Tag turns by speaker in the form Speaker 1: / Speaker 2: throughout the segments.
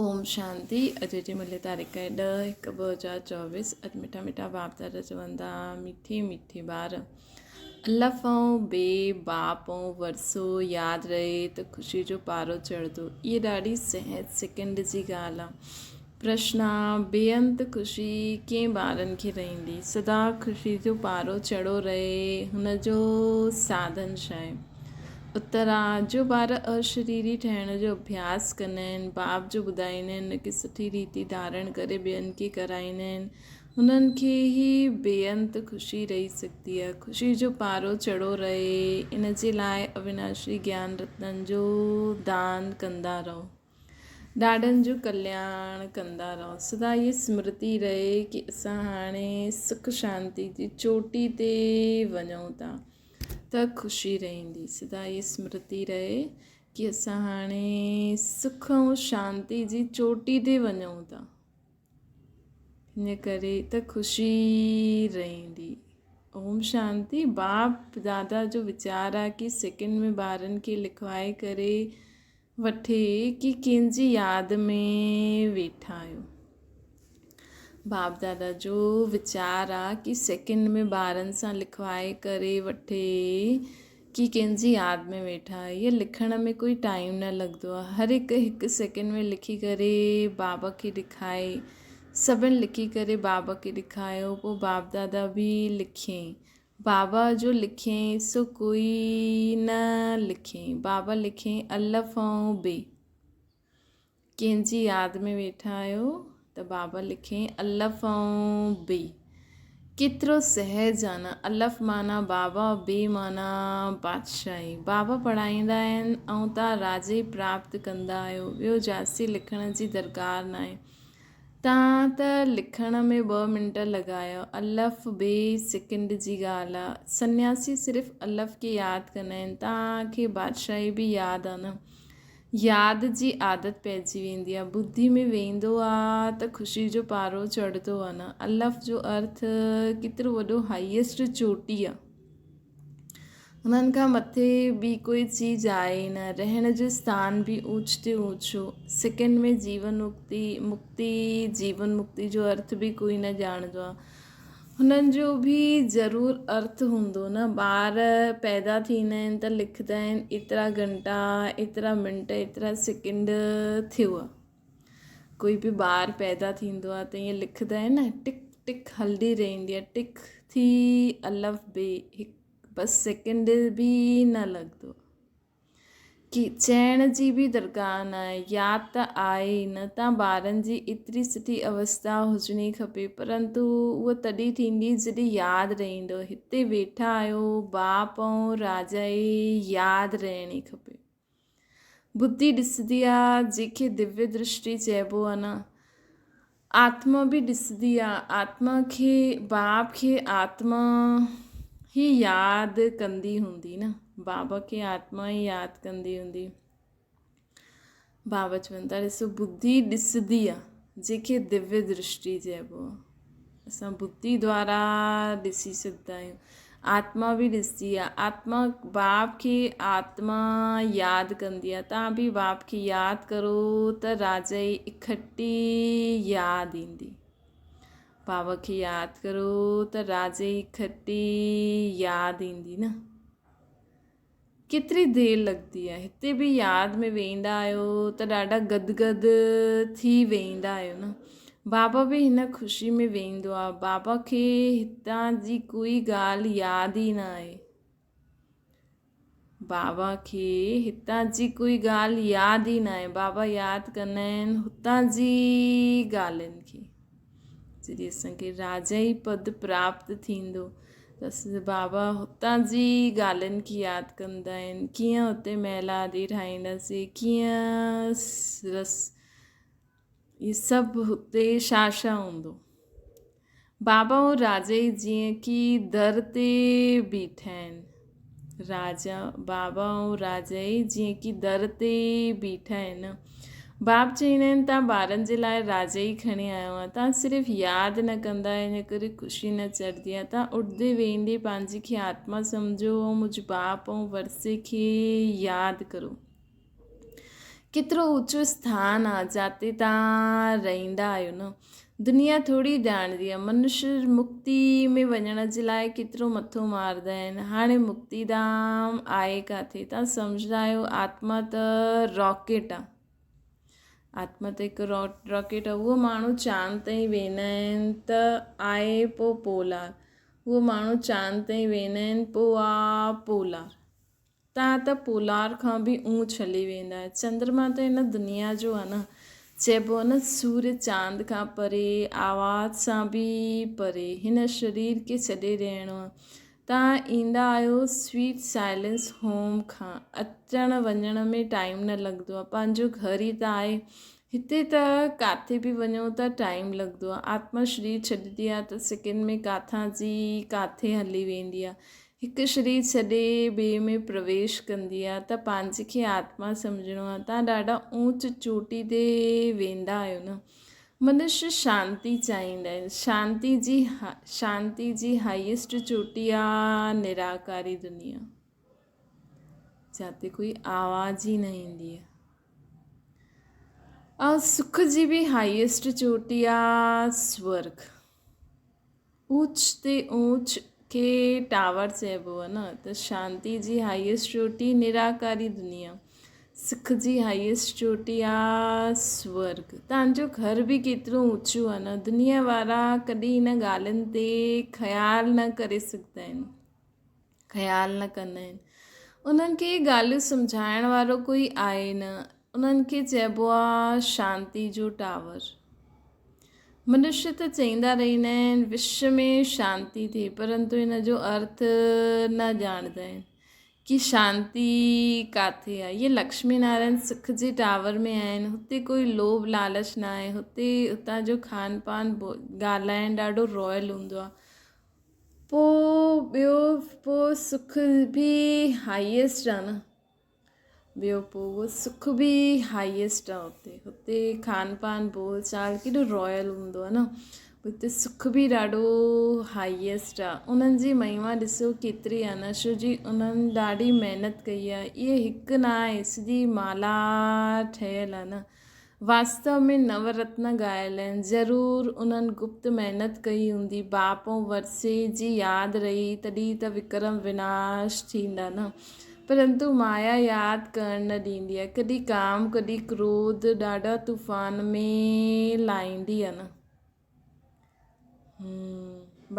Speaker 1: اوم شانتي اڄ جي ملي تاريخ آهي ڏهه هڪ 2024 اڄ مٺا مٺا باپ دادا چوندا مٺي مٺي ٻار الف ۽ بي باپ ۽ ورثو ياد رهي ته خوشي جو پارو چڙهندو اهي ڏاڍي سهج سيڪنڊ جي ڳالهه آهي پرشن آ بي انت خوشي ڪئين ٻارن کي رهندي سدا خوشي جو پارو چڙهو رهي هن جو ساڌن ڇا آهي اترا، جو ٻار اشريري ٺهڻ جو اڀياس ڪندا آهن، باب جو ٻڌائيندا آهن، ان کي سٺي ريتي ڌارڻ ڪري ٻين کي ڪرائيندا آهن، انهن کي ئي بي انت خوشي رهي سگهندي آهي. خوشي جو پارو چڙهو رهي، ان جي لاء اويناشي گيان رتنن جو دان ڪندا رهو. ڏاڏن جو ڪلياڻ ڪندا رهو. سدا هيء سمرتي رهي ڪي اسان هاڻي سک شانتي جي چوٽي تي وڃون ٿا. ته خوشي رهندي. سدا هيء سمرتي رهي ڪي اسان هاڻي سک ۽ شانتي جي چوٽي تي وڃون ٿا. ان ڪري ته خوشي رهندي. اوم شانتي. باپ دادا جو ويچار آ ڪي سيڪنڊ ۾ ٻارن کي لکوائي ڪري وٺي ڪي ڪنهن جي ياد ۾ ويٺا آهيو. باپ دادا جو ويچار آ ڪي سيڪنڊ ۾ ٻارن سان لکوائي ڪري وٺي ڪي ڪنهن جي ياد ۾ ويٺا آهيو. هيء لکڻ ۾ ڪوئي ٽائيم نه لڳندو آ. هر هڪ هڪ سيڪنڊ ۾ لکي ڪري بابا کي ڏکائي. سڀن لکي ڪري بابا کي ڏکايو پوء باپ دادا به لکيائين. بابا جو لکيائين سو ڪوئي نه لکيائين. بابا لکيائين الف ۽ بي. ڪنهن جي ياد ۾ ويٺا آهيو ته بابا لکيائين الف ۽ بي. ڪيترو سهج آ نه. الف معنيٰ بابا بي معنيٰ بادشاهي. بابا پڙهائيندا آهن ۽ تان راجئي پراپت ڪندا آهيو. ٻيو جاسي لکڻ جي درڪار ناهي. تان ته لکڻ ۾ ٻه منٽ لڳايو. الف بي سيڪنڊ جي ڳالهه آ. سنياسي صرف الف کي ياد ڪندا آهن. تان کي بادشاهي به ياد آ نه. ياد جي عادت پئجي ويندي آ. ٻڌي ۾ ويندو آ ته خوشي جو پارو چڙهندو آ نه. الف جو ارٿ ڪيترو وڏو هائيسٽ چوٽي آ. انهن کان مٿي ٻي ڪوئي چيز آهي ئي نه. رهڻ جو اسٿان به اوچ تي اوچو. سيڪنڊ ۾ جيون مڪتي، مڪتي، جيون مڪتي جو ارٿ به ڪوئي نه ڄاڻندو آهي. هنن جو به ضرور ارٿ هوندو نه. ٻار پيدا ٿيندا آهن ته لکندا آهن ايترا گهنٽا، ايترا منٽ، ايترا سيڪنڊ ٿيو آهي. ڪوئي به ٻار پيدا ٿيندو آهي ته ائين لکندا آهن نه ٽڪ ٽڪ هلندي رهندي آهي ٽڪ ٿي الف بي هڪ بس سيڪنڊ به نه لڳندو ڪي چئڻ جي به درڪار نه آهي ياد ته آهي ئي نه تان ٻارن جي ايتري سٺي اوستا هجڻي کپي پرنتو اها تڏهن ٿيندي جڏهن ياد رهندو هتي ويٺا آهيو باپ ۽ راجا ئي ياد رهڻي کپي ٻڌي ڏسندي آ، جنهن کي دويه درشٽي چئبو آ نه. آتما به ڏسندي آ. آتما کي، باب کي آتما ئي ياد ڪندي هوندي نه. بابا کي آتما ئي ياد ڪندي هوندي. بابا چون ٿا ڏسو ٻڌي ڏسندي آ، جنهن کي دويه درشٽي چئبو آ. اسان ٻڌي دوارا ڏسي سگهندا آهيون. آتما به ڏسندي آهي. آتما باپ کي آتما ياد ڪندي آهي. توهان به باپ کي ياد ڪرو ته راجائي اکٽي ياد ايندي. بابا کي ياد ڪرو ته راجائي اکٽي ياد ايندي نه. ڪيتري دير لڳندي آهي. هتي به ياد ۾ ويهندا آهيو ته ڏاڍا گد گد ٿي ويهندا آهيو نه. بابا به هن خوشي ۾ ويهندو آهي. بابا کي هتان جي ڪوئي ڳالهه ياد ئي نه آهي. بابا کي هتان جي ڪوئي ڳالهه ياد ئي نه آهي. بابا ياد ڪندا آهن هتان جي ڳالهين کي. جڏهن اسان کي راجائي پد پراپت ٿيندو ته اسان جا بابا هتان جي ڳالهين کي ياد ڪندا آهن ڪيئن هتي محلادي ٺاهينداسين ڪيئن رس هي سڀ هتي ڇا ڇا هوندو بابا ۽ راجائي جيئن ڪي در تي بيٺا آهن راجا بابا ۽ راجائي جيئن ڪي در تي بيٺا آهن باب چئيندا آهن تان ٻارن جي لاء راجائي کڻي آيو آهيان تان صرف ياد نه ڪندا آهيو ان ڪري خوشي نه چڙهندي آهي تان اٺندي ويهندي پنهنجي کي آتما سمجهو ۽ منهنجي باپ ۽ ورثي کي ياد ڪرو. ڪيترو اوچو اسٿان آ جاتي تان رهندا آهيو نه. دنيا ٿوري ڄاڻندي آ. منش مڪتي ۾ وڃڻ جي لاء ڪيترو مٿو ماردا آهن. هاڻي مڪتي ڌام آهي ڪاٿي؟ تان سمجهندا آهيو آتما ته راڪيٽ آ. آتما ته هڪ راڪيٽ آ. اهو ماڻهو چاند تائين ويندا آهن ته آهي پو پولار. اهو ماڻهو چاند تائين ويندا آهن پو آ پولار. تان ته پولار کان به اونچ هلي ويندا آهيو. چندرما ته هن دنيا جو آهي نه. چئبو آهي نه سوريه چاند کان پري، آواز سان به پري. هن شرير کي ڇڏي ڏيڻو آهي. تان ايندا آهيو سويٽ سائلنس هوم کان. اچڻ وڃڻ ۾ ٽائيم نه لڳندو آهي. پنهنجو گهر ئي ته آهي. هتي ته ڪاٿي به وڃو ته ٽائيم لڳندو آهي. آتما شرير ڇڏيندي آهي ته سيڪنڊ ۾ ڪاٿان جي ڪاٿي هلي ويندي آهي. هڪ شرير ڇڏي ٻئي ۾ پرويش ڪندي آ ته پنهنجي کي آتما سمجهڻو آ. تان ڏاڍا اونچ چوٽي تي ويندا آهيو نه. منش شانتي چاهيندا آهن. شانتي جي شانتي جي هائيسٽ چوٽي آ نراڪاري دنيا. جاتي ڪوئي آواز ئي نه ايندي آ. ۽ سک جي به هائيسٽ چوٽي آ سورگ. اوچ تي اوچ کي ٽاور چئبو آهي نه ته شانتي جي هائيسٽ چوٽي نراڪاري دنيا سک جي هائيسٽ چوٽي آ سورگ تان جو گهر به ڪيترو اوچو آهي نه دنيا وارا ڪڏهن ان ڳالهين تي خيال نه ڪري سگهندا آهن خيال نه ڪندا آهن انهن کي ڳالهيون سمجهائڻ وارو ڪوئي آهي نه انهن کي چئبو آ شانتي جو ٽاور. منشي ته چئيندا رهندا آهن وشو ۾ شانتي ٿئي پرنتو ان جو ارٿ نه ڄاڻندا آهن ڪي شانتي ڪاٿي آهي. اهي لڪشمي نارائڻ سک جي ٽاور ۾ آهن هتي ڪوئي لوڀ لالچ نه آهي هتي هتان جو کان پان ڳالهائڻ ڏاڍو رائل هوندو آهي. پو ٻيو پو سک به هائيسٽ آهي نه. ٻيو پوء اهو سک به هائيسٽ آهي اتي هتي کان پان بول چال ڪيڏو رائل هوندو آهي نه هتي سک به ڏاڍو هائيسٽ آهي انهن جي مهما ڏسو ڪيتري آهي نه ڇو جي انهن ڏاڍي محنت ڪئي آهي اهي هڪ نه آهي سڄي مالا ٺهيل آهي نه واستو ۾ نو رتن ڳايل آهن. ضرور انهن گپت محنت ڪئي هوندي. باپ ۽ ورثي جي ياد رهي تڏهن ته وڪرم وناش ٿيندا نه. پرنتو مايا ياد ڪرڻ نه ڏيندي آهي. ڪڏهن ڪام ڪڏهن ڪروڌ ڏاڍا طوفان ۾ لاهيندي آهي نه.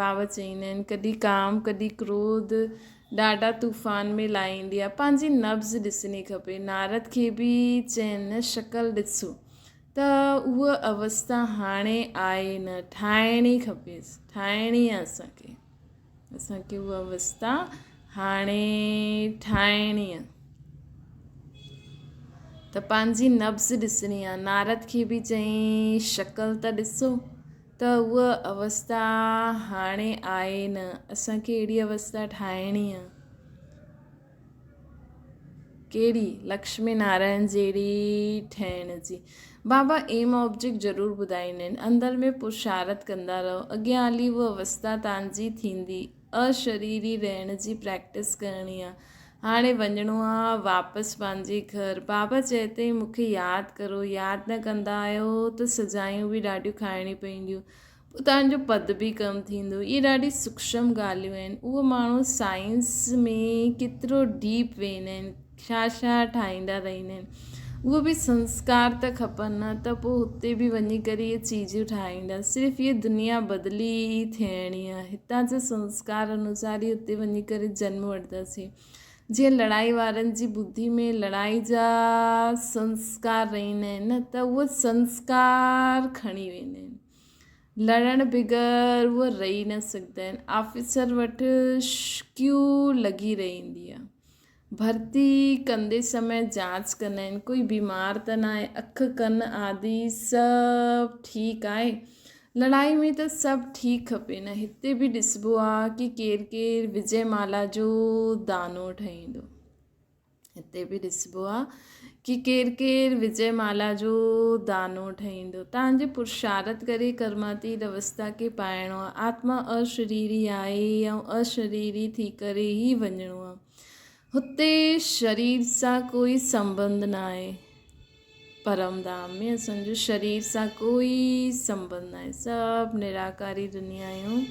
Speaker 1: بابا چئيندا آهن ڪڏهن ڪام ڪڏهن ڪروڌ ڏاڍا طوفان ۾ لاهيندي آهي پنهنجي نبض ڏسڻي کپي نارد کي به چين نه شڪل ڏسو ته اها اوستا هاڻي آهي نه ٺاهڻي کپيس ٺاهڻي آهي اسانکي اسانکي اها اوستا هاڻي ٺاهڻي آهي ته پنهنجي نبض ڏسڻي آهي نارد کي به چئين شڪل ته ڏسو ته اها اوستا هاڻي آهي نه اسانکي اهڙي اوستا ٺاهڻي آهي ڪهڙي لڪشمي نارائڻ جهڙي ٺهڻ جي بابا ايم آبجيڪٽ ضرور ٻڌائيندا آهن اندر ۾ پرشارت ڪندا رهو اڳيان هلي اها اوستا تانجي ٿيندي اشريري رهڻ جي پريڪٽس ڪرڻي آ هاڻي وڃڻو آ واپس پنهنجي گهر بابا چئي تئين مون کي ياد ڪرو ياد نه ڪندا آهيو ته سزايون به ڏاڍيون کائڻيون پونديون پوء توهان جو پد به ڪم ٿيندو اهي ڏاڍي سوکشم ڳالهيون آهن اهو ماڻهو سائنس ۾ ڪيترو ڊيپ ويندا آهن ڇا ڇا ٺاهيندا رهندا آهن اهو به سنسڪار ته کپن نه ته پوء هتي به وڃي ڪري اهي چيزون ٺاهيندا صرف هيء دنيا بدلي ئي ٿيڻي آهي هتان جا سنسڪار انوسار ئي هتي وڃي ڪري جنم وٺنداسين جيئن لڙائي وارن جي ٻڌي ۾ لڙائي جا سنسڪار رهندا آهن نه ته اهي سنسڪار کڻي ويندا آهن لڙڻ بغير اهي رهي نه سگهندا آهن آفيسر وٽ ڪيو لڳي رهندي آهي ڀرتي ڪندي سمي جاچ ڪندا آهن ڪوئي بيمار ته ناهي، اک ڪن آدي سڀ ٺيڪ آهي. لڙائي ۾ ته سڀ ٺيڪ کپي نه. هتي به ڏسبو آ ڪي ڪير ڪير وجي مالا جو دانو ٺهيندو. هتي به ڏسبو آ ڪي ڪير ڪير وجي مالا جو دانو ٺهيندو. تان جي پرشارت ڪري ڪرماتيت اوستا کي پائڻو آ. آتما اشريري آهي ۽ اشريري ٿي ڪري ئي وڃڻو آ. هتي شرير سان ڪوئي سنٻنڌ ناهي. پرم ڌام ۾ اسان جو شرير سان ڪوئي سنٻنڌ ناهي. سڀ نراڪاري دنيا آهيون.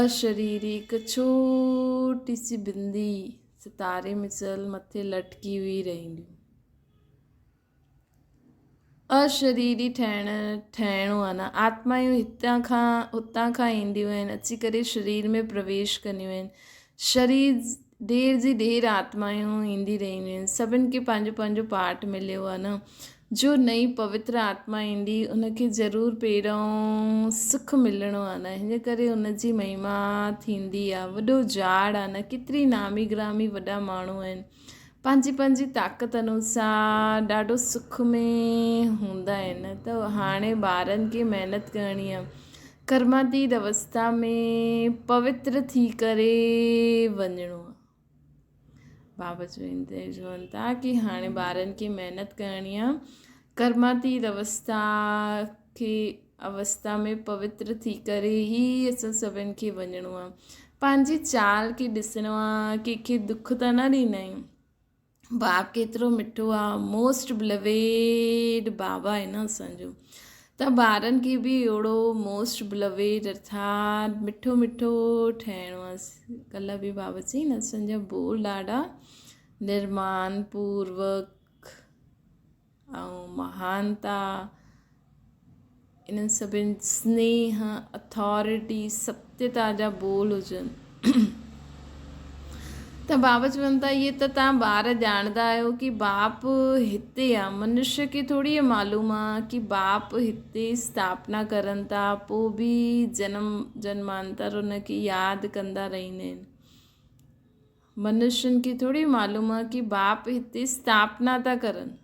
Speaker 1: اشريري هڪ ڇوٽي سي بندي ستاري مثل مٿي لٽڪي هئي رهنديون. اشريري ٺهڻ ٺهڻو آهي نه. آتمايون هتان کان هتان کان اينديون آهن اچي ڪري شرير ۾ پرويش ڪنديون آهن. شرير ڍير جي ڍير آتمايون ايندي رهنديون آهن. سڀن کي پنهنجو پنهنجو پارٽ مليو آهي نه. جو نئين پوتر آتما ايندي ان کي ضرور پهريون سک ملڻو آهي نه. هن ڪري ان جي مهما ٿيندي آهي. وڏو جاڙ آهي نه. ڪيتري نامي گرامي وڏا ماڻهو آهن. پنهنجي پنهنجي طاقت انوسار ڏاڍو سک ۾ هوندا آهن ته هاڻي ٻارن کي محنت ڪرڻي آهي ڪرماتيت اوستا ۾ پوتر ٿي ڪري وڃڻو آهي بابا چون ٿا ڪي هاڻي ٻارن کي محنت ڪرڻي آهي ڪرماتيت اوستا کي اوستا ۾ پوتر ٿي ڪري ئي اسان سڀن کي وڃڻو آهي. پنهنجي چال کي ڏسڻو آهي، ڪنهن کي دک ته نه ڏيندا آهيون. باپ ڪيترو مٺو آهي، موسٽ بلويڊ بابا آهي نه اسان جو. ته ٻارن کي به اهڙو موسٽ بلويڊ ارٿات مٺو مٺو ٺهڻو آهي. ڪلهه به بابا چئي نه اسان جا ٻول ڏاڍا نرمان پوروڪ ۽ مهانتا، انهن سڀن سنيهه، اٿارٽي، ستيتا جا ٻول هجن ته بابا چون ٿا اهي ته توهان ٻار ڄاڻندا آهيو ڪي باپ هتي آ منشيه کي ٿوري اهي معلوم آ ڪي باپ هتي اسٿاپنا ڪرن ٿا پوء به جنم جنمانتر ان کي ياد ڪندا رهندا آهن. منشين کي ٿوري معلوم آ ڪي باپ هتي اسٿاپنا ٿا ڪرن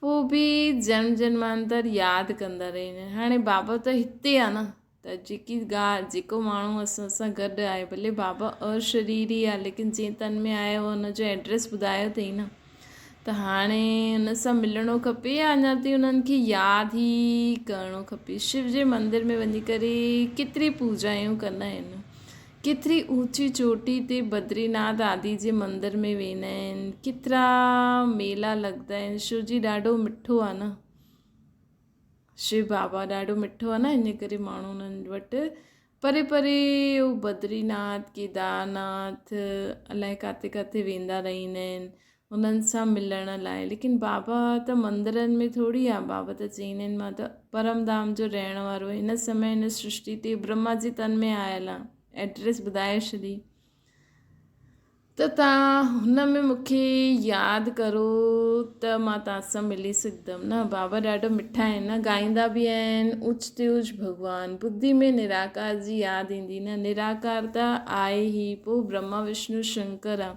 Speaker 1: پوء به جنم جنمانتر ياد ڪندا رهن هاڻي بابا ته هتي آ نه ته جيڪي ڳالهه جيڪو ماڻهو اسان سان گڏ آهي ڀلي بابا اشريري آ ليڪن جنهن تن ۾ آيو ان جو ايڊريس ٻڌايو اٿئي نه ته هاڻي ان سان ملڻو کپي يا اڃا تائين انهن کي ياد ئي ڪرڻو کپي شو جي مندر ۾ وڃي ڪري ڪيتري پوڄايون ڪندا آهن ڪيتري اوچي چوٽي تي بدري ناٿ آدي جي مندر ۾ ويندا آهن ڪيترا ميلا لڳندا آهن شو جي ڏاڍو مٺو آهي نه شو بابا ڏاڍو مٺو آهي نه ان ڪري ماڻهو انهن وٽ پري پري هو بدري ناٿ، ڪيدارناٿ، الائي ڪاٿي ڪاٿي ويندا رهندا آهن انهن سان ملڻ لاء ليڪن بابا ته مندرن ۾ ٿوري آهي بابا ته چئيندا آهن مان ته پرم ڌام جو رهڻ وارو هن سمي هن سرشٽي تي برهما جي تن ۾ آيل آهيان ايڊريس ٻڌائي ڇڏي. ته توهان هن ۾ مون کي ياد ڪرو ته مان توهان سان ملي سگهندم نه بابا ڏاڍو مٺا آهن نه ڳائيندا به آهن اوچ تي اوچ ڀڳوان ٻڌي ۾ نراڪار جي ياد ايندي نه نراڪار ته آهي ئي پوء برهما وشنو شنڪر آ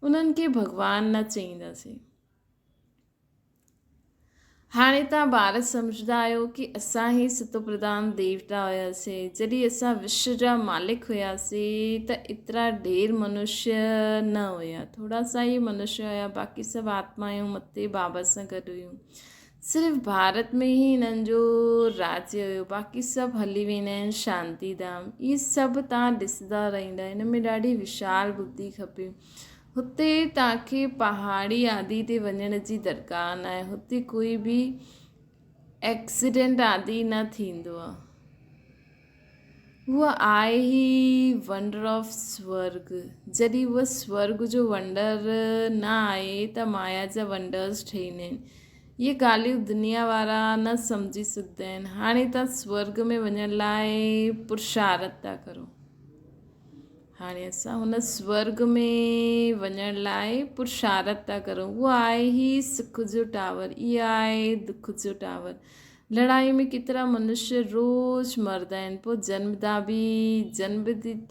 Speaker 1: انهن کي ڀڳوان نه چئينداسين. هاڻي توهان ٻار سمجهندا آهيو ڪي اسان ئي ستوپرڌان ديوتا هياسين. جڏهن اسان وشو جا مالڪ هياسين ته ايترا ڍير منشيه نه هيا. ٿورا سا ئي منشيه هيا باقي سڀ آتمايون مٿي بابا سان گڏ هيون. صرف ڀارت ۾ ئي هنن جو راجيه هيو باقي سڀ هلي ويندا آهن شانتي ڌام. اهي سڀ توهان ڏسندا رهندا هن ۾ ڏاڍي وشال ٻڌي کپي. هتي توهان کي پهاڙي آدي تي وڃڻ جي درڪار ناهي. هتي ڪوئي به ايڪسيڊنٽ آدي نه ٿيندو آهي. هوء آهي ئي ونڊر آف سورگ. جڏهن هوء سورگ جو ونڊر نه آهي ته مايا جا ونڊرز ٺهيندا آهن. اهي ڳالهيون دنيا وارا نه سمجهي سگهندا آهن. هاڻي توهان سورگ ۾ وڃڻ لاء پرشارٿ ٿا ڪرو. هاڻي اسان هن سورگ ۾ وڃڻ لاء پرشارت ٿا ڪرون. اهو آهي ئي سک جو ٽاور، اهو آهي دک جو ٽاور. لڙائي ۾ ڪيترا منشيه روز مردا آهن، پوء جنم دا به جنم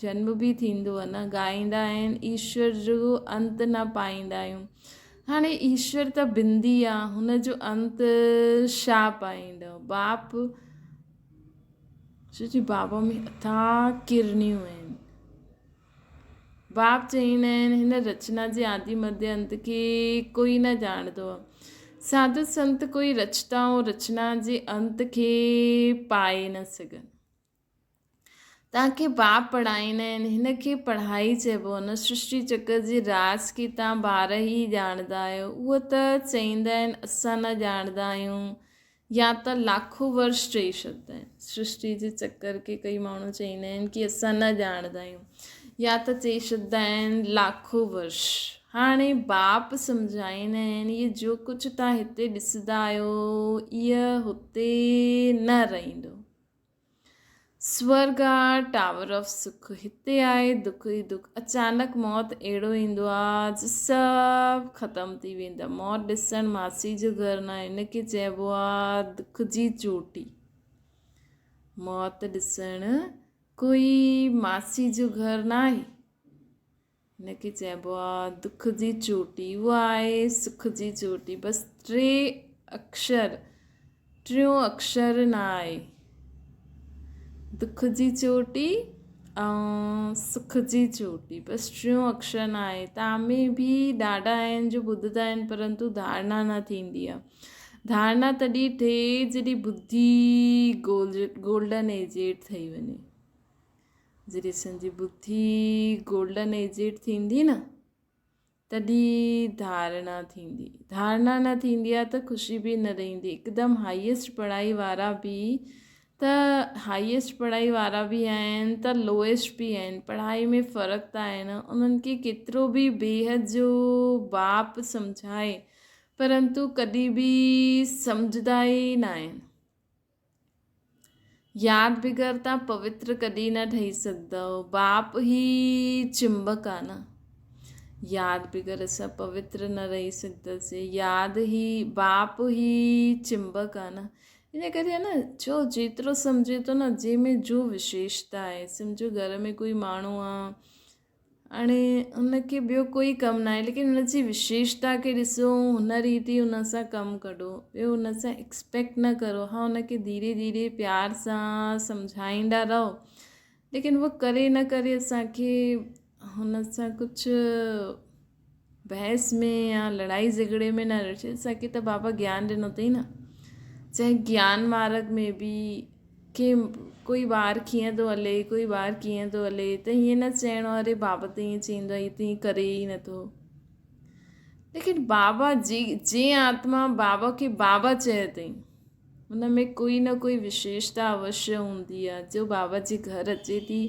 Speaker 1: جنم به ٿيندو آهي نه، ڳائيندا آهن ايشور جو انت نه پائيندا آهيون. هاڻي ايشور ته بندي آهي، هن جو انت ڇا پائيندو؟ باپ ڇو جو بابا ۾ اٿاهه ڪرڻيون آهن. باب چئيندا آهن هن رچنا جي آدي مڌيه انت کي ڪوئي نه ڄاڻندو آهي. ساڌو سنت ڪوئي رچتا ۽ رچنا جي انت کي پائي نه سگهن. توهان کي باپ پڙهائيندا آهن، هن کي پڙهائي چئبو آهي. هن سرشٽي چڪر جي راز کي توهان ٻار ئي ڄاڻندا آهيو. اهو ته چئيندا آهن اسان نه ڄاڻندا آهيون يا ته لاکو ورش چئي ڇڏندا آهن. سرشٽي جي چڪر کي ڪئي ماڻهو چئيندا آهن ڪي اسان نه ڄاڻندا آهيون يا ته چئي ڇڏندا آهن لاکو ورش. هاڻي باپ سمجهائيندا آهن اهي جو ڪجهه توهان هتي ڏسندا آهيو اهي هتي نه رهندو. سورڳ آ ٽاور آف سک، هتي آهي دک ئي دک. اچانڪ موت اهڙو ايندو آ جو سڀ ختم ٿي ويندا. موت ڏسڻ ماسي جو گهر ناهي، ان کي چئبو آ دک جي چوٽي. موت ڏسڻ ڪوئي ماسي جو گهر ناهي. هن کي چئبو آ دک جي چوٽي، اها آهي سک جي چوٽي. بس ٽي اکشر، ٽيون اکشر نه آهي. دک جي چوٽي ۽ سک جي چوٽي، بس ٽيون اکشر نه آهي. تان ۾ به ڏاڍا آهن جو ٻڌندا آهن پرنتو ڌارڻا نه ٿيندي آ. ڌارڻا تڏهن ٿئي جڏهن ٻڌي گولڊن ايجيڊ ٿئي وڃي. جڏهن اسان جي ٻڌي گولڊن ايجڊ ٿيندي نه تڏهن ڌارڻا ٿيندي. ڌارڻا نه ٿيندي آهي ته خوشي به نه رهندي. هڪدم هائيسٽ پڙهائي وارا به ته هائيسٽ پڙهائي وارا به آهن ته لوئسٽ به آهن. پڙهائي ۾ فرق ته آهي نه. انهن کي ڪيترو به بيحد جو باپ سمجهائي پرنتو ڪڏهن به سمجهندا ئي نه آهن. ياد بغير تان پوتر ڪڏهن نه ٺهي سگهندؤ. باپ هي چمبڪ آ نه. ياد بغير اسان پوتر نه رهي سگهنداسين. ياد هي باپ هي چمبڪ آ نه. ان ڪري آ نه جو جيترو سمجهي ٿو نه جنهن ۾ جو وشيشتا آهي. سمجهو گهر ۾ ڪوئي ماڻهو آ هاڻي هن کي ٻيو ڪوئي ڪم ناهي ليڪن هن جي وشيشتا کي ڏسو هن ريت ئي هن سان ڪم ڪڍو ٻيو هن سان ايڪسپيڪٽ نه ڪرو ها هن کي ڌيري ڌيري پيار سان سمجهائيندا رهو ليڪن هو ڪري نه ڪري اسانکي هن سان ڪجهه بحث ۾ يا لڙائي جهڳڙي ۾ نه رچي اسانکي ته بابا گيان ڏنو اٿئي نه چاهي گيان مارگ ۾ به ڪي ڪوئي ٻار ڪيئن ٿو هلي ڪوئي ٻار ڪيئن ٿو هلي ته ائين نه چئڻو اري بابا ته ائين چئيندو آهي هي ته ائين ڪري ئي نٿو ليڪن بابا جي جنهن آتما بابا کي بابا چيو اٿئي ان ۾ ڪوئي نه ڪوئي وشيشتا اوشيه هوندي آهي جو بابا جي گهر اچي ٿي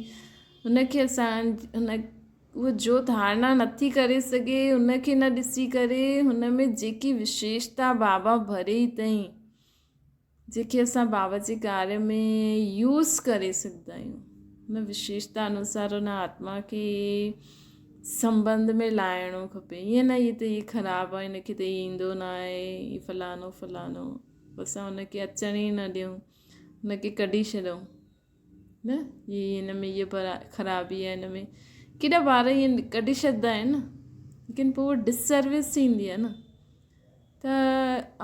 Speaker 1: هن کي اسان هن اهو جو ڌارڻا نٿي ڪري سگهي هن کي نه ڏسي ڪري هن ۾ جيڪي وشيشتا بابا ڀري اٿئي جيڪي اسان بابا جي ڪاري ۾ يوز ڪري سگهندا آهيون ان وشيشتا انوسار ان آتما کي سنبنڌ ۾ لاهڻو کپي ائين نه هي ته هي خراب آهي هن کي ته هي ايندو نه آهي هي فلانو فلانو اسان ان کي اچڻ ئي نه ڏيون ان کي ڪڍي ڇڏون نه هي هن ۾ هيء خرابي آهي هن ۾ ڪيڏا ٻار ائين ڪڍي ڇڏندا آهن نه ليڪن پوء اها ڊس سروس ٿيندي آهي نه ته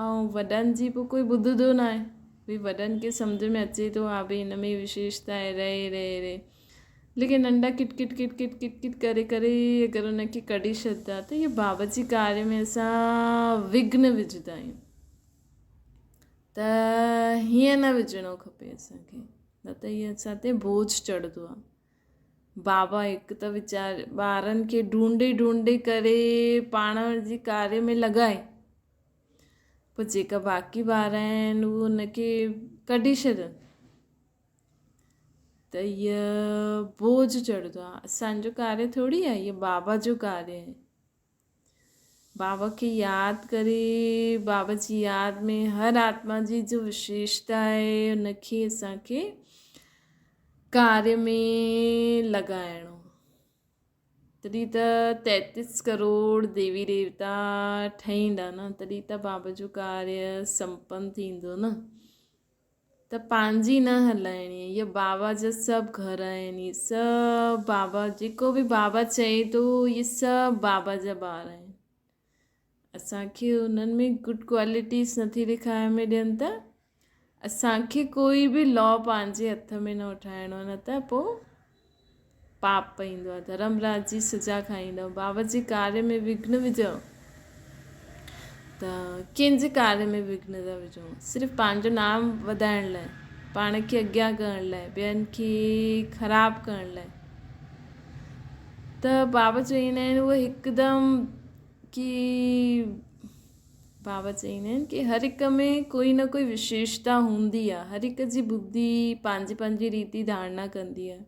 Speaker 1: ۽ وڏن جي پوء ڪوئي ٻڌندو نه آهي ڀئي وڏن کي سمجهه ۾ اچي ٿو ها ڀئي هن ۾ وشيشتا آهي رهي رهي رهي ليڪن ننڍا ڪٽ ڪٽ ڪٽ ڪٽ ڪٽ ڪٽ ڪري ڪري اگر ان کي ڪڍي ڇڏندا ته اهو بابا جي ڪاري ۾ اسان وگهن وجهندا آهيون ته هيئن نه وجهڻو کپي اسان کي نه ته هيئن اسان تي بوجهه چڙهندو آهي. بابا هڪ ته ويچار ٻارن کي ڍونڍي ڍونڍي ڪري پاڻ جي ڪاري ۾ لڳائي پوء جيڪا باقي ٻار آهن اهي ان کي ڪڍي ڇڏن ته هيء بوجهه چڙهندو آهي اسانجو ڪاري ٿوري آهي هيء بابا جو ڪاري آهي. بابا کي ياد ڪري بابا جي ياد ۾ هر آتما جي جو وشيشتا آهي ان کي اسان کي ڪاري ۾ لڳائڻو تڏهن ته تيتيس ڪروڙ ديوي ديوتا ٺهيندا نه تڏهن ته بابا جو ڪاريه سمپن ٿيندو نه ته پنهنجي نه هلائڻي آهي. اهي بابا جا سڀ گهر آهن. اهي سڀ بابا جيڪو به بابا چئي ٿو اهي سڀ بابا جا ٻار آهن. اسان کي انهن ۾ گڊ ڪوالٽيز نٿي ڏيکارڻ ۾ ڏين ته اسان کي ڪوئي به لا پنهنجي هٿ ۾ نه اٺائڻو نه ته پوء پاپ پئيندو آهي، ڌرم راج جي سزا کائيندؤ، بابا جي ڪاري ۾ وگهن وجهو ته ڪنهن جي ڪاري ۾ وگهن ٿا وجهون، صرف پنهنجو نام وڌائڻ لاء. پاڻ کي اڳيان ڪرڻ لاء، ٻين کي خراب ڪرڻ لاء. ته بابا چوندا آهن اهي هڪدم ڪي بابا چوندا آهن ڪي هر هڪ ۾ ڪوئي نه ڪوئي وشيشتا هوندي آهي، هر هڪ جي ٻڌي پنهنجي پنهنجي ريتي ڌارڻا ڪندي آهي.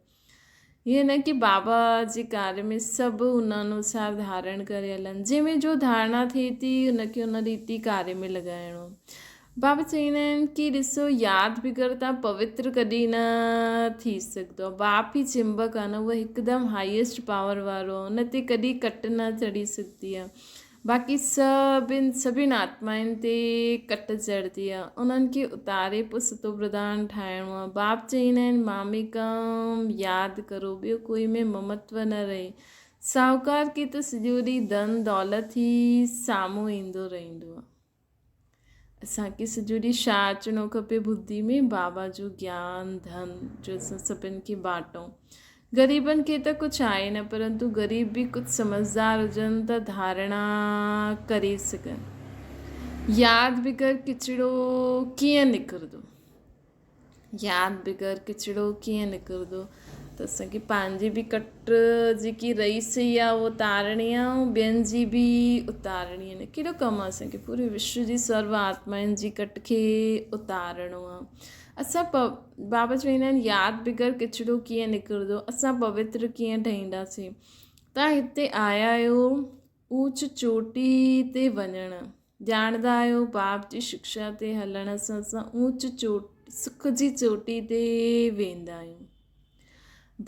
Speaker 1: ائين نه ڪي بابا جي ڪاري ۾ سڀ ان انوسار ڌارڻ ڪري هلن. جنهن ۾ جو ڌارڻا ٿئي ٿي ان کي ان ريتي ڪاري ۾ لڳائڻو. بابا چوندا آهن ڪي ڏسو ياد بگر تان پوتر ڪڏهن نه ٿي سگهندو. باپ ئي چمبڪ آهي نه اهو هڪدم هائيسٽ پاور وارو آهي ان تي ڪڏهن ڪٽ نه چڙهي سگهندي آهي. باقي سڀن سڀن آتمائن تي ڪٽ چڙهندي آ، انهن کي اتاري پوء ستو پرڌان ٺاهڻو آ. باپ چئيندا آهن ماميڪم ياد ڪرو، ٻيو ڪوئي ۾ ممتو نه رهي. ساهوڪار کي ته سڄو ڏينهن ڌن دولت ئي سامهون ايندو رهندو آ. اسان کي سڄو ڏينهن ڇا اچڻو کپي ٻڌي ۾ بابا جو گيان ڌن جو اسان سڀن کي بانٽون. غريبن کي ته ڪجهه آهي نه پرنتو غريب به ڪجهه سمجهدار هجن ته ڌارڻا ڪري سگهن. ياد بغير ڪچڙو ڪيئن نڪرندو. ياد بغير ڪچڙو ڪيئن نڪرندو ته اسان کي پنهنجي به ڪٽ جيڪي رهي سهي آهي اها اتارڻي آهي ۽ ٻين جي به اتارڻي آهي ڪهڙو ڪم آهي اسان کي پوري وشو جي سرو آتمائن جي ڪٽ کي اتارڻو آهي اسان پ بابا چوندا آهن ياد بغير ڪچڙو ڪيئن نڪرندو اسان پوتر ڪيئن ٺهينداسين تان هتي آيا آهيو اوچ چوٽي تي وڃڻ. ڄاڻندا آهيو باپ جي شڪشا تي هلڻ سان اسان اوچ چوٽ سک جي چوٽي تي ويندا آهيون.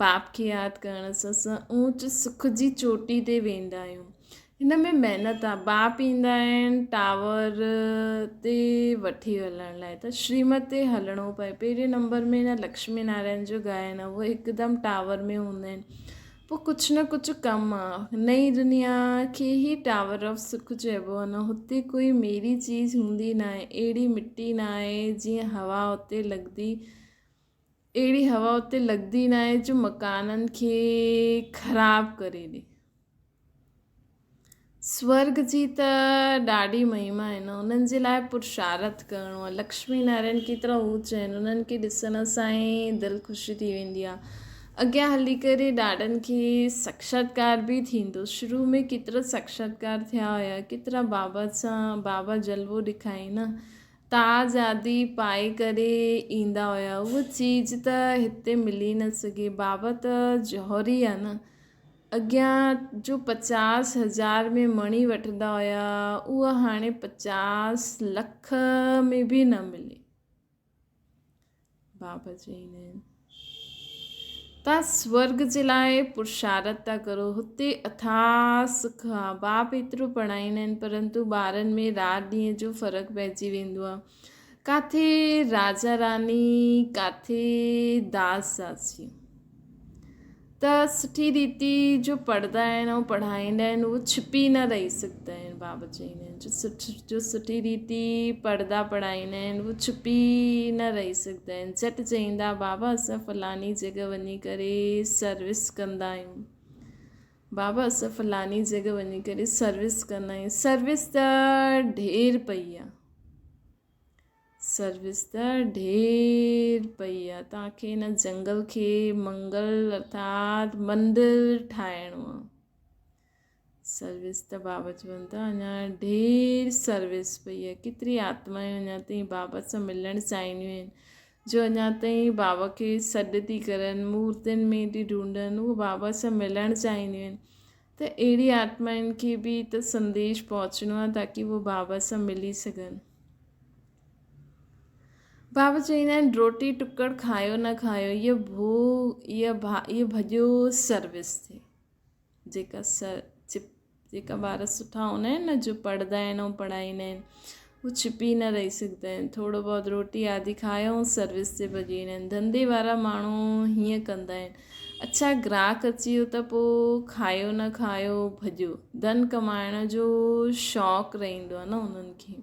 Speaker 1: باپ کي ياد ڪرڻ سان اسان اوچ سک جي چوٽي تي ويندا آهيون. هن ۾ محنت آهي. باپ ايندا آهن ٽاور تي وٺي هلڻ لاء ته شريمت تي هلڻو پئي. پهرين نمبر ۾ نه لڪشمي نارائڻ جو ڳائن آهي اهي هڪدم ٽاور ۾ هوندا آهن. پوء ڪجهه نه ڪجهه ڪم آ. نئين دنيا کي ئي ٽاور آف سک چئبو آ نه. هتي ڪوئي ميري چيز هوندي ناهي. اهڙي مٽي ناهي جيئن هوا اتي لڳندي. اهڙي هوا اتي لڳندي ناهي جو مڪانن کي خراب ڪري ڏي. سورڳ جي ته ڏاڍي مهما آهي نه. انهن جي لاء پرشارٿ ڪرڻو آهي. لڪشمي نارائڻ ڪيترا اوچ آهن. انهن کي ڏسڻ سان ئي دل خوش ٿي ويندي آهي. اڳيان هلي ڪري ڏاڏن کي ساڪشاتڪار به ٿيندو. شروع ۾ ڪيترا ساڪشاتڪار ٿيا هيا. ڪيترا بابا سان بابا جلوو ڏکائين نه. تاج آدي پائي ڪري ايندا هيا. اهو چيز ته هتي ملي نه سگهي. بابا ته جوهري آهي نه. اڳيان جو 50 هزار ۾ مڻي وٺندا هيا اها هاڻي 50 لک ۾ به نه ملي. بابا چئيندا آهن تان سورگ جي لاء پرشارت ٿا ڪرو هتي اٿاهه سک آ. باپ ايترو پڙهائيندا آهن پرنتو ٻارن ۾ رات ڏينهن جو فرق پئجي ويندو آ. ڪاٿي راجا راني ڪاٿي داس داسي. ته سٺي ريتي جو پڙهندا آهن ۽ پڙهائيندا آهن اهو ڇپي نه رهي سگهندا آهن بابا چئيندا آهن جو سٺ جو سٺي ريتي پڙهندا پڙهائيندا آهن اهو ڇپي نه رهي سگهندا آهن جهٽ چئيندا بابا اسان فلاني جڳهه وڃي ڪري سروس ڪندا آهيون بابا اسان فلاني جڳهه وڃي ڪري سروس ڪندا آهيون سروس ته ڍير پئي آهي سروس ته ڍير پئي آ. توهان کي هن جنگل کي منگل ارٿات مندر ٺاهڻو آ. سروس ته بابا چون ٿا اڃا ڍير سروس پئي آ. ڪيتري آتمائون اڃا تائين بابا سان ملڻ چاهينديون آهن جو اڃا تائين بابا کي سڏ ٿي ڪرن مورتين ۾ ٿي ڍونڍن اهو بابا سان ملڻ چاهينديون آهن ته اهڙي آتمائن کي به ته سنديش پهچڻو آ تاڪي اهو بابا سان ملي سگهن. بابا چوندا آهن روٽي ٽڪڙ کايو نه کايو اهو ڀو اهو ڀا اهو ڀڄو سروس ٿي جيڪا سر چپ جيڪا ٻار سٺا هوندا آهن نه جو پڙهندا آهن ۽ پڙهائيندا آهن هو ڇپي نه رهي سگهندا آهن ٿورو بهت روٽي آدي کايو ۽ سروس تي ڀڄي ويندا آهن ڌنڌي وارا ماڻهو هيئن ڪندا آهن اڇا گراهڪ اچي ويو ته پوء کايو نه کايو ڀڄو ڌن ڪمائڻ جو شوق رهندو آهي نه انهن کي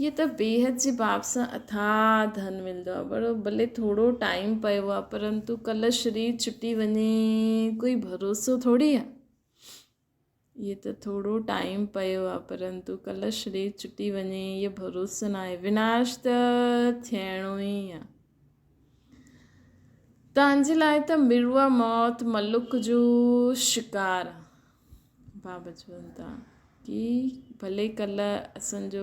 Speaker 1: هيء ته بيحد جي باب سان اٿاهه ڌن ملندو آهي. برو ڀلي ٿورو ٽائيم پيو آهي پرنتو ڪلهه شرير ڇٽي وڃي ڪوئي ڀروسو ٿوري آهي. هيء ته ٿورو ٽائيم پيو آهي پرنتو ڪلهه شرير ڇٽي وڃي اهو ڀروسو ناهي. وناش ته ٿيڻو ئي آهي. تنهن جي لاء ته مروا موت ملڪ جو شڪار آ. بابا چون ٿا ڪي ڀلي ڪلهه اسان جو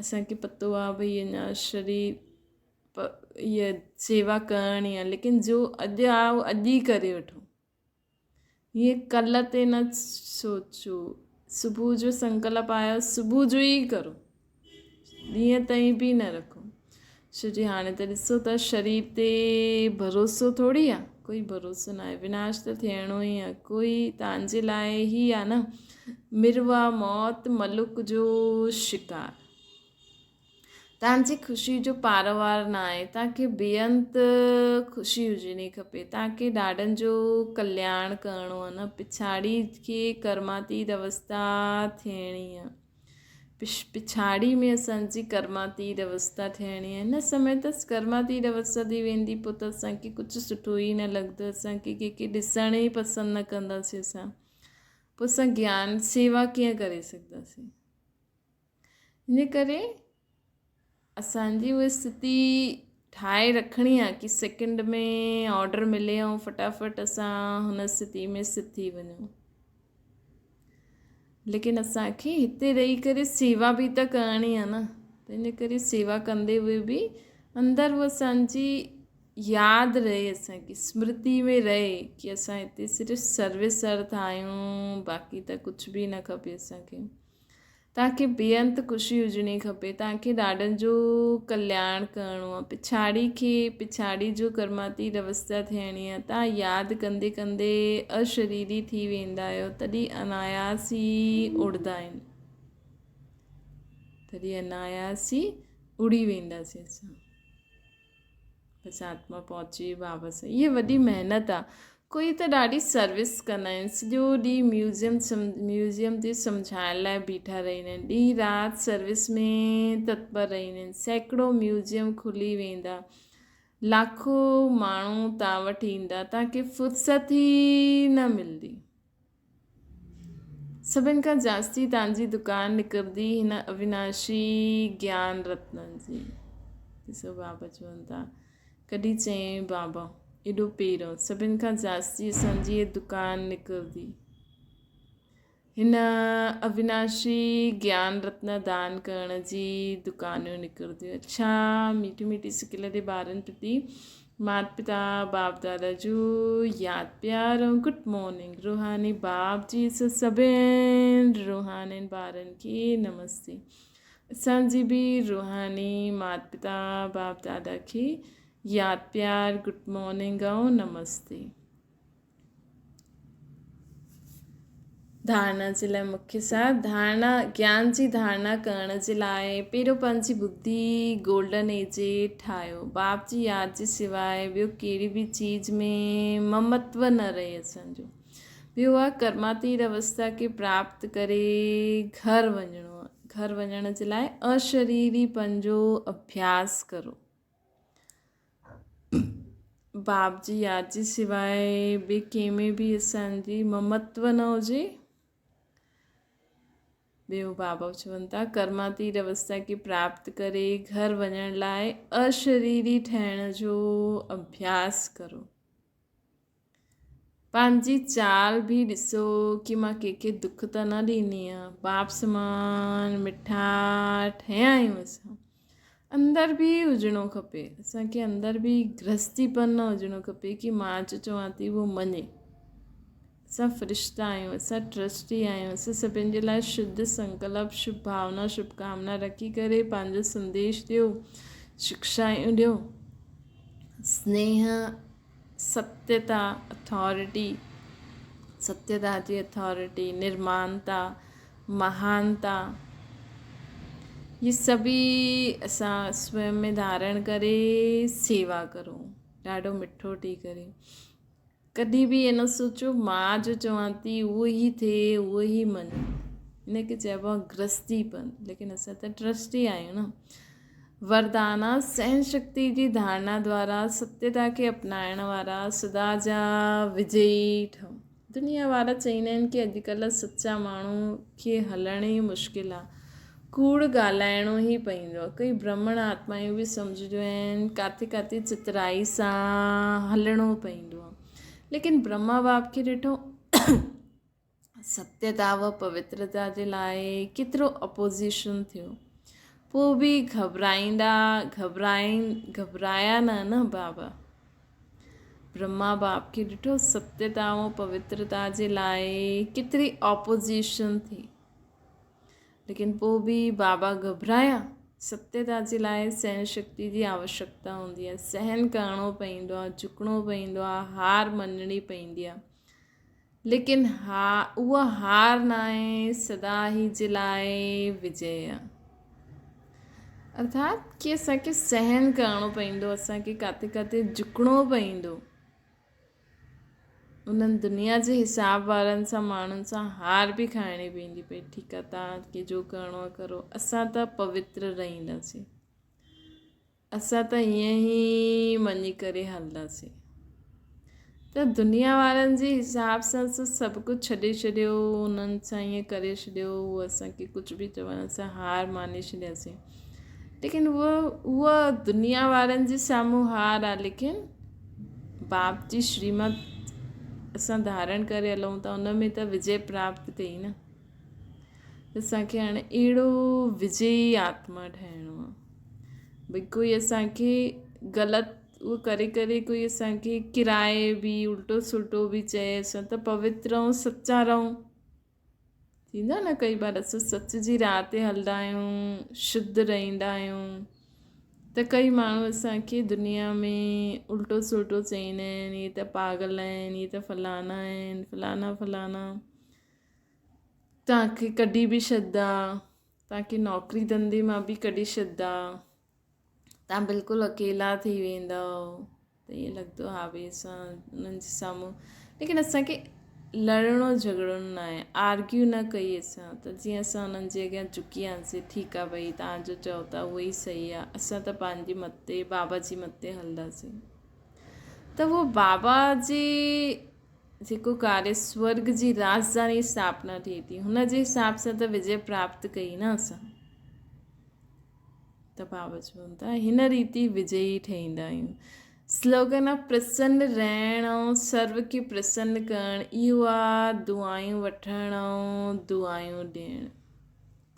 Speaker 1: اسان کي پتو آ ڀئي اڃا شرير هيء سيوا ڪرڻي آ ليڪن جو اڄ آ اهو اڄ ئي ڪري وٺو. هيئن ڪلهه تي نه سوچو. صبح جو سنڪلپ آيو صبح جو ئي ڪرو. ڏينهن تائين به نه رکو. ڇو جي هاڻي ته ڏسو ته شرير تي ڀروسو ٿوري آ. ڪوئي ڀروسو ناهي. وناش ته ٿيڻو ئي آ. ڪوئي تان جي لاء هي آ نه. مروا موت ملڪ جو شڪار. توهان جي خوشي جو پاروار نه آهي. توهان کي بي انت خوشي هجڻي کپي. توهان کي ڏاڏن جو ڪلياڻ ڪرڻو آهي نه پڇاڙي کي ڪرماتيت اوستا ٿيڻي آهي. پڇاڙي ۾ اسان جي ڪرماتيت اوستا ٿيڻي آهي. هن سمي ته ڪرماتيت اوستا ٿي ويندي پوء ته اسان کي ڪجهه سٺو ئي نه لڳندو. اسان کي ڪنهن کي ڏسڻ ئي پسند نه ڪنداسين اسان. پوء اسان گيان سيوا ڪيئن ڪري سگهنداسين. ان ڪري اسان جي اها اسٿتي ٺاهي رکڻي آهي ڪي سيڪنڊ ۾ آرڊر ملي ۽ فٽافٽ اسان هن اسٿتي ۾ اسٿت ٿي وڃون ليڪن اسانکي هتي رهي ڪري سيوا به ته ڪرڻي آهي نه ته ان ڪري سيوا ڪندي هوئي به اندر اها اسانجي ياد رهي اسانکي سمرتي ۾ رهي ڪي اسان هتي صرف سروس ارٿ آهيون باقي ته ڪجهه به نه کپي اسانکي توهان کي بي انت خوشي هجڻي کپي. توهان کي ڏاڏن جو ڪلياڻ ڪرڻو آهي. پڇاڙي کي پڇاڙي جو ڪرماتيت اوستا ٿيڻي آهي. توهان ياد ڪندي ڪندي اشريري ٿي ويندا آهيو. تڏهن اناياس ئي اڙدا آهن. تڏهن اناياس ئي اڙي وينداسين اسان. بس آتما پهچي بابا سان هيء وڏي محنت آ ڪوئي ته ڏاڍي سروس ڪندا آهن سڄو ڏينهن ميوزيم ميوزيم تي سمجهائڻ لاء بيٺا رهندا آهن ڏينهن رات سروس ۾ تتپر رهندا آهن سيڪڙو ميوزيم کلي ويندا لاکو ماڻهو تان وٽ ايندا تان کي فرصت ئي نه ملندي سڀن کان جاستي تان جي دڪان نڪرندي هن اويناشي گيان رتنن جي. ڏسو بابا چون ٿا ڪڏهن چيائين بابا ايڏو پيرو سڀن کان جاستي اسان جي دڪان نڪرندي هن اويناشي گيان رتن دان ڪرڻ جي دڪانيون نڪرنديون. اڇا ميٺي ميٺي سڪل تي ٻارن پرتي مات پتا باپ دادا جو ياد پيار ۽ گڊ مارننگ روحاني باپ جي سڀن روحانين ٻارن کي نمستي اسان جي به روحاني مات پتا باپ دادا کي ياد پيار گڊ مارننگ ۽ نمستي. ڌارڻا جي لاء مکيه سار ڌارڻا گيان جي ڌارڻا ڪرڻ جي لاء پهريون پنهنجي ٻڌي گولڊن ايجي ٺاهيو باپ جي ياد جي سواء ٻيو ڪهڙي به چيز ۾ ممتو نه رهي اسان جو ٻيو آهي ڪرماتيت اوستا کي پراپت ڪري گهر وڃڻو آهي گهر وڃڻ جي لاء اشريري پنهنجو اڀياس ڪرو باپ جي ياد جي سواء ٻي ڪنهن ۾ به اسان جي ممتو نه هجي. ٻيو بابا چون ٿا ڪرماتيت اوستا کي پراپت ڪري گهر وڃڻ لاء اشريري ٺهڻ جو اڀياس ڪرو. پنهنجي چال به ڏسو ڪي مان ڪنهن کي دک ته نه ڏيندي آهيان. باپ سمان مٺا ٺهيا آهيون اسان. اندر به هجڻو کپي. اسان کي اندر به گرهستي پن نه هجڻو کپي ڪي مان جو چوان ٿي اهو مڃي. اسان فرشتا آهيون، اسان ٽرسٽي آهيون، اسان سڀن جي لاء شڌ سنڪلپ، شڀ ڀاونا، شڀ ڪامنا رکي ڪري پنهنجو سنديش ڏيو، شڪشائون ڏيو. سنيهه ستيتا، اٿارٽي، ستيتا جي اٿارٽي، نرمانتا، مهانتا، هي سڀئي اسان سويم ۾ ڌارڻ ڪري سيوا ڪرون ڏاڍو مٺو ٿي ڪري ڪڏهن به ائين نه سوچو مان جو چوان ٿي اهو ئي ٿئي اهو ئي مڃو ان کي چئبو آهي گرهستي پن ليڪن اسان ته ٽرسٽي آهيون نه وردانا سهن شڪتي جي ڌارڻا دوارا ستيتا کي اپنائڻ وارا سدا جا وجئي ٺهو. دنيا وارا چئيندا آهن ڪي اڄڪلهه سچا ماڻهو کي هلڻ ئي مشڪل آ. ڪوڙ ڳالهائڻو ئي پئيندو آهي. ڪئي برهمڻ آتمائون به سمجهنديون آهن، ڪاٿي ڪاٿي چترائي سان هلڻو پئيندو آهي. ليڪن برهما باپ کي ڏٺو ستيتا و پوترتا جي لاء ڪيترو اپوزيشن ٿيو، پوء به گهٻرائيندا گهٻرائين گهٻرايا نه نه بابا. برهما باپ کي ڏٺو ستيتا و پوترتا جي لاء ڪيتري اپوزيشن ٿي. ليڪن پوء به بابا گهٻرايا. ستيتا جي لاء سهن شڪتي جي آوشڪتا هوندي آهي. سهن ڪرڻو پوندو آهي، جهڪڻو پوندو آهي، هار مڃڻي پوندي آهي. ليڪن ها اها هار ناهي، سدا ئي جي لاء وجي آهي. ارٿات ڪي اسان کي سهن ڪرڻو پوندو، اسان کي ڪاٿي ڪاٿي جهڪڻو پوندو. انهن دنيا جي حساب وارن سان ماڻهن سان هار به کائڻي پوندي پئي ٺيڪ آ توهان کي جو ڪرڻو آ ڪرو اسان ته پوتر رهنداسين اسان ته ائين ئي مڃي ڪري هلنداسين ته دنيا وارن جي حساب سان سڀ ڪجهه ڇڏي ڇڏيو انهن سان ائين ڪري ڇڏيو هو اسانکي ڪجهه به چون اسان هار ماني ڇڏياسين ليڪن اها دنيا وارن جي سامهون هار آ ليڪن باپ جي شريمت اسان ڌارڻ ڪري هلون ٿا ان ۾ ته وجي پراپت ڪئي نه اسانکي هاڻي اهڙو وجي آتما ٺاهڻو آهي ڀئي ڪوئي اسانکي غلط اهو ڪري ڪري ڪوئي اسانکي ڪرائي به الٽو سلٽو به چئي اسان ته پوتر رهون سچا رهون ٿيندو آهي نه ڪئي بار اسان سچ جي راهه تي هلندا آهيون شڌ رهندا آهيون ته ڪئي ماڻهو اسانکي دنيا ۾ الٽو سلٽو چئيندا آهن هي ته پاڳل آهن هي ته فلانا آهن فلانا فلانا توهانکي ڪڍي به ڇڏدا توهانکي نوڪري ڌنڌي مان به ڪڍي ڇڏدا توهان بلڪل اڪيلا ٿي ويندؤ ته ائين لڳندو ها ڀئي اسان انهن جي سامهون ليڪن اسانکي لڙڻو جهڳڙڻو نه آهي آرگيو نه ڪئي اسان ته جيئن اسان انهن جي اڳيان جهڪي وياسين ٺيڪ آهي ڀئي توهان جو چئو ٿا اهو ئي صحيح آهي اسان ته پنهنجي مت تي بابا جي مت تي هلنداسين ته اهو بابا جي جيڪو ڪاري سورگ جي راجڌاني اسٿاپنا ٿئي ٿي هن جي حساب سان ته وجي پراپت ڪئي نه اسان ته بابا چون ٿا هن ريتي وجئي ٺهيندا آهيون. سلوگن آ پرسن رهڻ ۽ سرو کي پرسن ڪرڻ اهو آ دعائون وٺڻ ۽ دعائون ڏيڻ.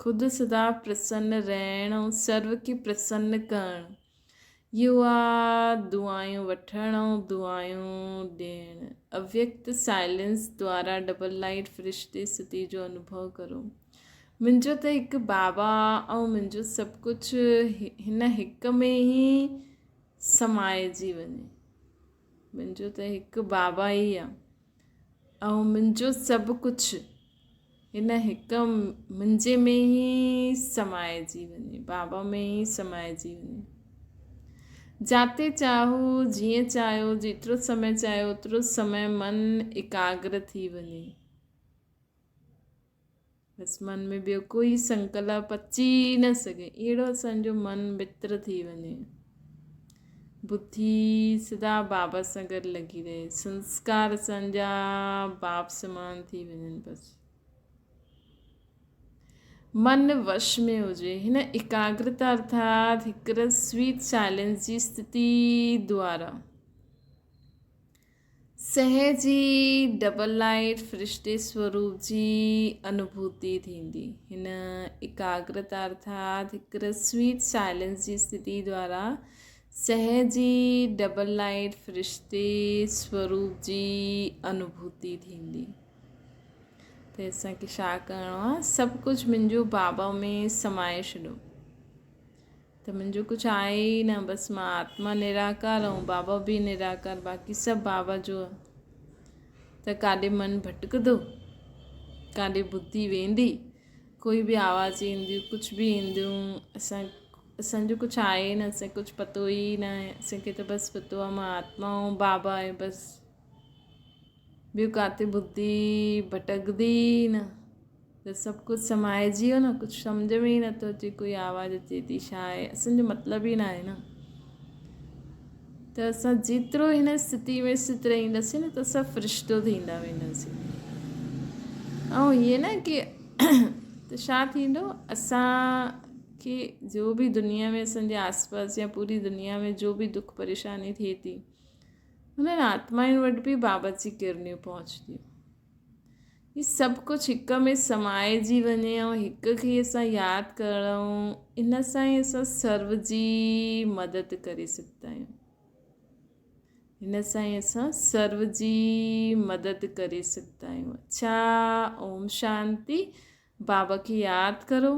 Speaker 1: خود سدا پرسن رهڻ ۽ سرو کي پرسن ڪرڻ اهو آ دعائون وٺڻ ۽ دعائون ڏيڻ. اويڪت سائلنس دوارا ڊبل لائيٽ فرشتي ستي جو انوڀو ڪرو. منهنجو ته هڪ بابا ۽ منهنجو سڀ ڪجهه هن هڪ ۾ ئي سمائجي وڃي. منهنجو ته هڪ بابا ئي آ ۽ منهنجو سڀ ڪجهه هن هڪ منهنجي ۾ ئي سمائجي وڃي، بابا ۾ ئي سمائجي وڃي. جاتي چاهو، جيئن چاهيو، جيترو سمي چاهيو، اوترو سمي من ايڪاگر ٿي وڃي. بس من ۾ ٻيو ڪوئي سنڪلپ اچي ئي نه سگهي اهڙو اسان جو من متر ٿي وڃي ٻڌي سدا بابا سان گڏ لڳي رهي سنسڪار اسان جا باپ سمان ٿي وڃن بس من وش ۾ هجي هن ايڪاگرتا ارٿات هڪ سويٽ سائلنس جي استٿي دوارا سهج ئي ڊبل لائيٽ فرشتي سوروپ جي انوڀوتي ٿيندي. هن ايڪاگرتا ارٿات هڪ سويٽ سائلنس جي استٿي دوارا سهج ئي ڊبل لائيٽ فرشتي سوروپ جي انوڀوتي ٿيندي. ته اسان کي ڇا ڪرڻو آهي؟ سڀ ڪجهه منهنجو بابا ۾ سمائي ڇڏو. ته منهنجو ڪجهه آهي ئي نه بس مان آتما نراڪار ۽ بابا به نراڪار باقي سڀ بابا جو آهي ته ڪاڏي من ڀٽڪندو ڪاڏي ٻڌي ويندي ڪوئي به آواز اينديون ڪجهه به اينديون اسان اسانجو ڪجهه آهي ئي نه اسان ڪجهه پتو ئي نه آهي اسانکي ته بس پتو آهي مان آتما ۽ بابا آهي بس ٻيو ڪاٿي ٻڌي ڀٽڪندي ئي نه ته سڀ ڪجهه سمائجي ويو نه ڪجهه سمجهه ۾ ئي نٿو اچي ڪوئي آواز اچي ٿي ڇا آهي اسان جو مطلب ئي نه آهي نه ته اسان جيترو هن استٿي ۾ اسٿت رهنداسين نه ته اسان فرشتو ٿيندا وينداسين ۽ ائين نه ڪي ته ڇا ٿيندو اسان کي جو به دنيا ۾ اسان جي آس پاس يا پوري دنيا ۾ جو به دک پريشاني ٿئي ٿي انهن آتمائن وٽ به بابا جي ڪرڻيون پهچنديون. هي سڀ ڪجهه هڪ ۾ سمائجي وڃي ۽ هڪ کي اسان ياد ڪرون ان سان ئي اسان سرو جي مدد ڪري سگهندا آهيون. هن سان ئي اسان سرو جي مدد ڪري سگهندا آهيون. اڇا اوم شانتي. بابا کي ياد ڪرو.